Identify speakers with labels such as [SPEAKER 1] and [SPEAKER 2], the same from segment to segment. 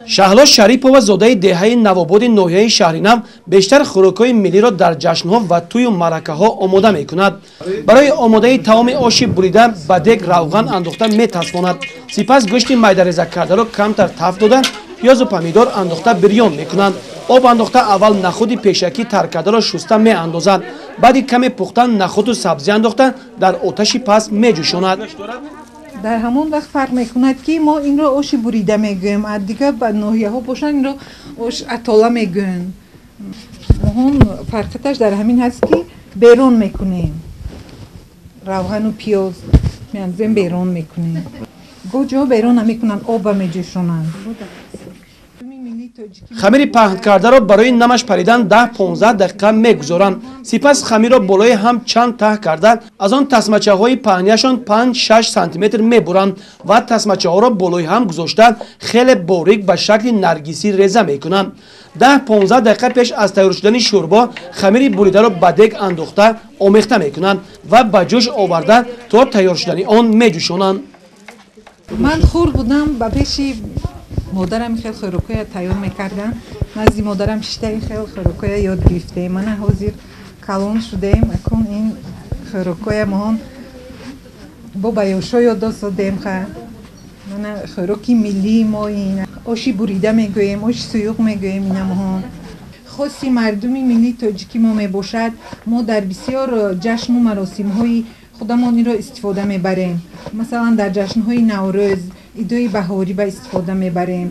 [SPEAKER 1] Шаҳло Шарипова, зодаи деҳаи Навободи ноҳияи Шаҳринав, бештар хӯрокҳои миллиро дар ҷашнҳо ва тӯю маъракаҳо омода мекунад. Барои омодаи таоми оши бурида ба дег равған андохта метасфонад. Сипас гӯшти майдареза кардаро камтар таф дода, пиёзу помидор андохта бирён мекунанд. Об андохта аввал нахуди пешакӣ тар кардаро шуста меандозад. Баъди каме пухтан нахуду сабзӣ андохта дар оташи паст меҷӯшонад.
[SPEAKER 2] Дар ҳамон вақт фарқ мекунад, ки мо инро оши бурида мегӯем, а дигар ба ноҳияҳо бошанд, инро ош атола мегӯянд. Моҳон фарқиташ дар ҳамин ҳаст, ки берон мекунем, равғану пиёз меандозем, берон мекунем. Гоҳ ҷо берон намекунанд, оба меҷӯшонанд.
[SPEAKER 1] Хамири паҳнкардаро барои намаш паридан 10-15 дақиқа мегузоранд. Сипас хамирро болои ҳам чанд таҳ карда, аз он тасмачаҳои паҳнияшон 5-6 сантиметр мебуранд ва тасмачаҳоро болои ҳам гузошта, хеле борик ба шакли наргисӣ реза мекунанд. 10-15 дақиқа пеш аз тайёр шудани шӯрбо хамири буридаро ба дег андохта омехта мекунанд ва ба ҷӯш оварда то тайёр шудани он меҷӯшонанд.
[SPEAKER 2] Ман хурд будам, ба пеши модарам хел хӯрокҳоя тайёр мекардам. Назди модарам шита ин хел хӯрокҳоя ёд гирифтем. Мана ҳозир калон шудем, акун ин хӯрокҳоя моҳон бо ба ёшо ёд додем. Ха, мана хӯроки миллии мо ин оши бурида мегӯем, оши суюқ мегӯем. Ина моҳон хоси мардуми миллии тоҷики мо мебошад. Мо дар бисёр ҷашну маросимҳои худамон инро истифода мебарем. Масалан, дар ҷашнҳои Наврӯз, идои баҳорӣ ба истифода мебарем.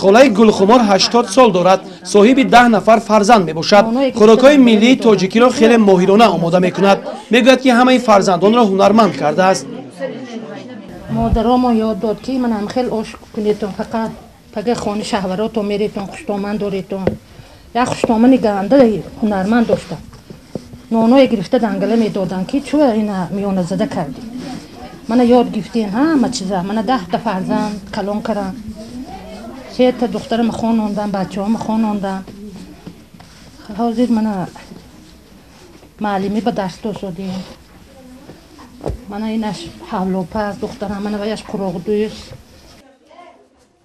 [SPEAKER 1] Холаи Гулхумор 80 сол дорад, соҳиби 10 нафар фарзанд мебошад. Хӯрокҳои миллии тоҷикиро хеле моҳирона омода мекунад. Мегӯяд, ки ҳамаи фарзандонро ҳунарманд кардааст.
[SPEAKER 3] Модаромо ёд дод, ки манам хел ош кунетон, фақат пага хони шаҳваротон меретон, хуштоман доретон. Як хуштомани ганда ҳунарманд доштам. Ноное гирифта дангала медоданд, ки чӯ ина миёназада кардӣ. Мана ёд гирифтем ҳама чиза. Мана 10та фарзанд калон кардам, сета духтарама хонондам, бачаҳома хонондам. Ҳозир мана маълимӣ ба дарс досодем. Мана инаш ҳавлопаз духтарам, мана ваяш қуроқдӯз.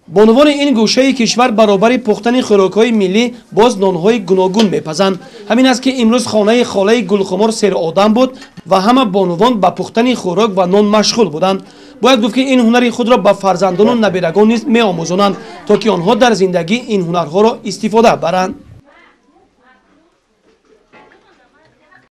[SPEAKER 1] Бонувони ин гӯшаи кишвар баробари пухтани хӯрокҳои миллӣ боз нонҳои гуногун мепазанд. Ҳамин аст, ки имрӯз хонаи холаи Гулхумор серодам буд ва ҳама бонувон ба пухтани хӯрок ва нон машғул буданд. Бояд гуфт, ки ин ҳунари худро ба фарзандону набирагон низ меомӯзонанд, то ки онҳо дар зиндагӣ ин ҳунарҳоро истифода баранд.